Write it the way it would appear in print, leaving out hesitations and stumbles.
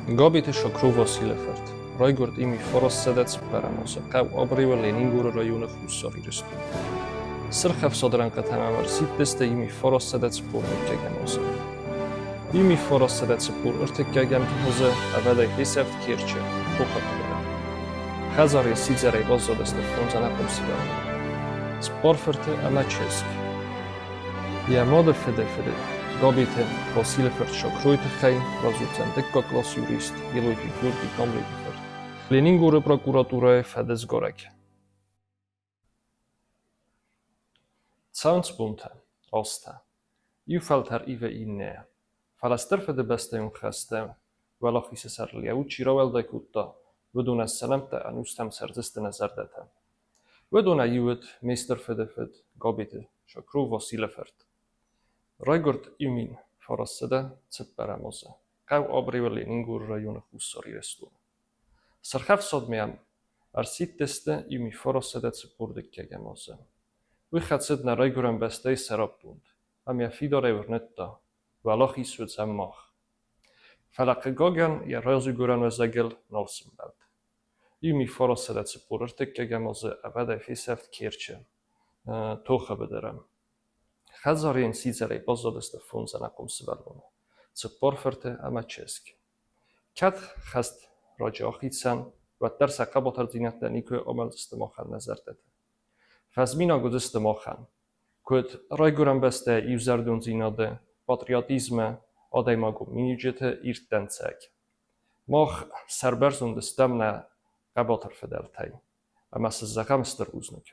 Габиты Шакро Василы фырт райгуырд ими 904 азы хъӕу Абреуы Ленингоры районы Хуссар Ирыстоны. Сырх ӕфсады рӕнхъытӕм ӕрсидтысты ими 941 азы. Ими 943 азы ӕвӕдӕй фесӕфт Керчы хохаг быдыры. Хӕдзар йӕ сидзӕрӕй баззадысты фондз ӕнахъом сывӕллоны. Цыппар фырты ӕмӕ чызг. Йӕ мады фыды фыды Габиты Василы фырт Шакройы тыххӕй радзурдзӕн дыккаг кълас юрист Елойты Георгий Гамлеты фырт. Ленингоры прокуратурӕйы фӕдысгарӕг. Цӕуынц бонтӕ, азтӕ. Иу фӕлтӕр ивы иннӕйӕ. Фӕлӕ Стыр Фыдыбӕстӕйон хӕсты Уӕлахизы сӕрыл йӕ уд чи рауӕлдай кодта, уыдонӕн сӕ нӕмттӕ ӕнустӕм цӕрдзысты нӕ зӕрдӕтӕ. Уыдонӕй иу уыд ме стыр фыдыфыд Габеты Шакро Василы фырт. Райгуырд 1904 азы хъӕу Абреуы Ленингоры районы Хуссар Ирыстоны. Сырхӕфсадмӕ йӕм ӕрсидтысты 1942 азы. Уый хӕцыд нӕ райгуырӕн бӕстӕйы сӕраппонд ӕмӕ йӕ фидарӕй уырныдта, уӕлахиз уыдзӕн мах. Фӕлӕ, хъыгагӕн, йӕ разыгуырӕн уӕзӕгыл нал сӕмбӕлд. Иу 1943 азы ӕвӕдӕй фесӕфт Керчы тохы быдыры. Хӕдзары йын сидзӕрӕй баззадысты фондз ӕнахъом сывӕллоны, цыппар фырты ӕмӕ чызг. Кӕд хӕст раджы ахицӕн, уӕддӕр сӕ хъӕбатырдзинӕдтӕ никуы амӕлдзысты махӕн нӕ зӕрдӕты. Фӕзминаг уыдысты махӕн, куыд Райгуырӕн бӕстӕйы иузӕрдиондзинады, патриотизмы, адӕймагон миниуджыты ирд дӕнцӕг. Мах сӕрбӕрзонд стӕм нӕ хъӕбатыр фыдӕлтӕй, ӕмӕ сын зӕгъӕм стыр бузныг.